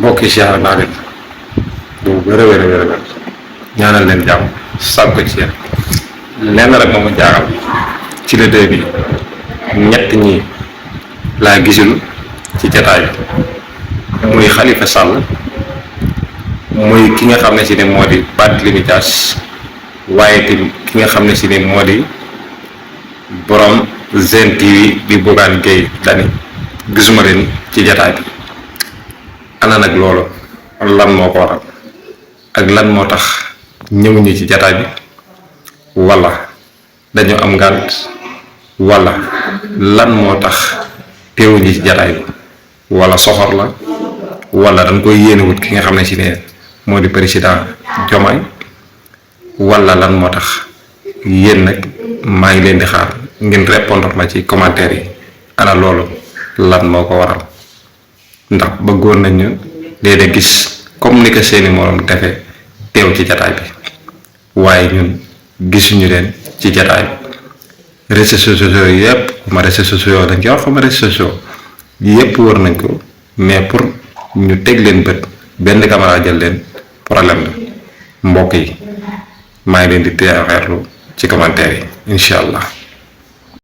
mbokk yi siyaare naa leen bu wér ñaanal leen jàmm sàkku ci yéen lenn rek moom jaaxal ci le deux bi ñett ñi laa gisul ci jataay bi muy Khalifa Sall muy ki nga xam ne si ne moo di Barthélémy Dias waaye tamit ki nga xam ne si ne moo di borom Sen TV di Bougane Gueye Dany gisuma leen ci jataay bi ana nag loolu lan moo ko waral ak lan moo tax ñëwuñu ci jataay bi wala dañu am ngànt wala lan moo tax teewuñu ci jataay bi wala soxor la wala dañ koy yéenewut ki nga xam ne si ne moo di président Diomaye wala lan moo tax yéen nag maa ngi leen di xaar ngeen répondre ma ci commentaire yi ana loolu lan moo ko waral ndax bëggoon nañu léeg-léeg gis comme ni ko seeni moroom defee teew ci jataay bi waaye ñun gisuñu leen ci jataay bi réseaux sociaux yépp ma réseaux sociaux lañ ci wax ma réseaux sociaux yépp wër nañ ko mais pour ñu teg leen bët benn caméra jël leen problème la mbokk yi maa ngi leen di teewlu ci commentaire yi incha allah.